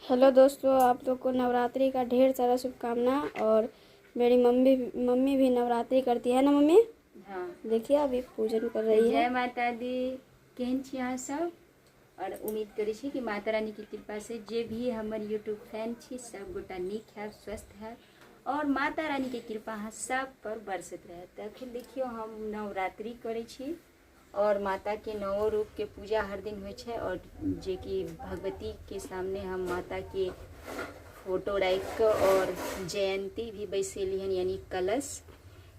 Hello दोस्तों, आप लोग को नवरात्रि का ढेर सारा शुभकामना। और मेरी मम्मी मम्मी भी नवरात्रि करती है ना मम्मी? हाँ। देखिए, अभी पूजन कर रही जय है। माता दी। केहन छी अहाँ सब? और उम्मीद करै छी कि माता रानी के कृपा से जे भी हमर यूट्यूब फैन छी, सब गोटा नीक हैब, स्वस्थ हैब और माता रानी के कृपा अहाँ सब पर बरसैत रहत। तऽ अखन देखियौ, हम नवरात्रि करै छी और माता के नवो रूप के पूजा हर दिन होइ छै और जे कि भगवती के सामने हम माता के फोटो राखि कऽ और जयंती भी बैसेली हन, यानी कलश।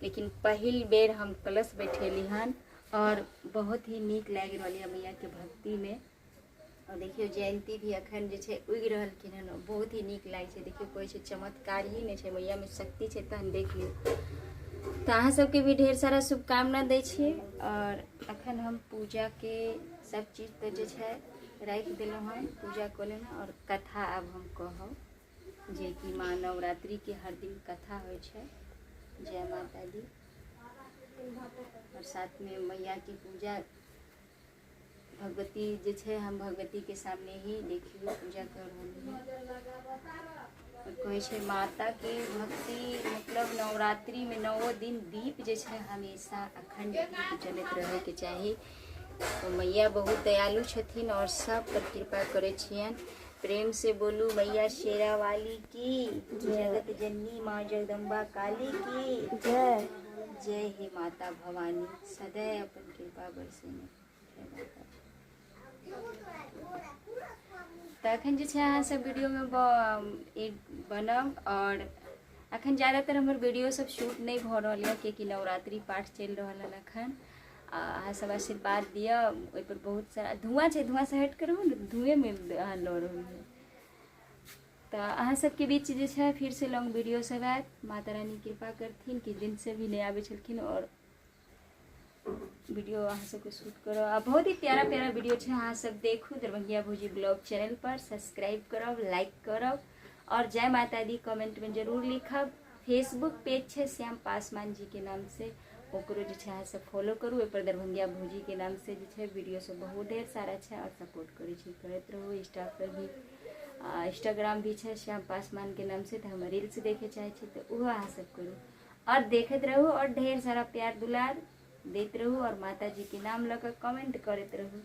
लेकिन पहिल बेर हम कलश बैठेली हन और बहुत ही नीक लागि रहल यऽ मैया के भक्ति में। और देखियौ, जयंती भी अखन जे छै उगि रहलखिन हन, बहुत ही नीक लागै छै। देखियौ, कहै छै चमत्कार ही नहि छै, मैया में शक्ति छै। तहन देख लियौ। तऽ अहाँ सबके भी ढेर सारा शुभकामना दै छी। और अखन हम पूजा के सब चीज तऽ जे छै राखि देलहुँ हन, पूजा कऽ लेलहुँ और कथा आब हम कहब, जे कि माँ नवरात्रि के हर दिन कथा होइ छै। जय माता दी। और साथ में मैया के पूजा, भगवती जे छै, हम भगवती के सामने ही देखियौ पूजा कर रहली हन। और कहै छै माता के भक्ति मतलब नवरात्रि में नवो दिन दीप जे छै, हमेशा अखंड दीप जलैत रहे के चाही। तो मैया बहुत दयालु छथिन और सब पर कृपा करै छियन। प्रेम से बोलू मैया शेरा वाली की, जगत जननी माँ जगदम्बा काली की जय। जय हे माता भवानी, सदैव अपन कृपा बरसेने। जय माता। तऽ अखन जे छै अहाँ सब वीडियोमे एक बनब। और अखन ज़्यादातर हमर वीडियो सब शूट नहि भऽ रहल यऽ, कियाकि नवरात्रि पाठ चलि रहल हन अखन। आ अहाँ सब आशीर्वाद दिअ। ओहिपर बहुत सारा धुआँ छै, धुआँसँ हटि कऽ रहू ने, धुएँमे अहाँ लऽ रहल हन। तऽ अहाँ सबके बीच जे छै फिरसँ लॉन्ग वीडियो सब आयत। माता रानी कृपा करथिन। किछु दिनसँ भी नहि आबै छलखिन आओर वीडियो अहाँ सबके शूट करब। आ बहुत ही प्यारा प्यारा वीडियो छै, अहाँ सब देखू दरभंगिया भौजी ब्लॉग चैनल पर। सब्सक्राइब करब, लाइक करब और जय माता दी कमेंट में जरूर लिखब। फेसबुक पेज छै श्याम पासवान जी के नाम से, ओकरो जे छै अहाँ सब फॉलो करू। ओहिपर दरभंगिया भौजी के नाम से जे छै वीडियो सब बहुत ढेर सारा छै और सपोर्ट करै छी, करैत रहू। इंस्टा पर भी, इंस्टाग्राम भी छै श्याम पासवान के नाम से। तऽ हमर रील्स देखे चाहै छी तऽ ओहो अहाँ सब करू और देखैत रहू और ढेर सारा प्यार दुलार दैत रहू और माता जी के नाम लऽ कऽ कमेंट करैत रहू।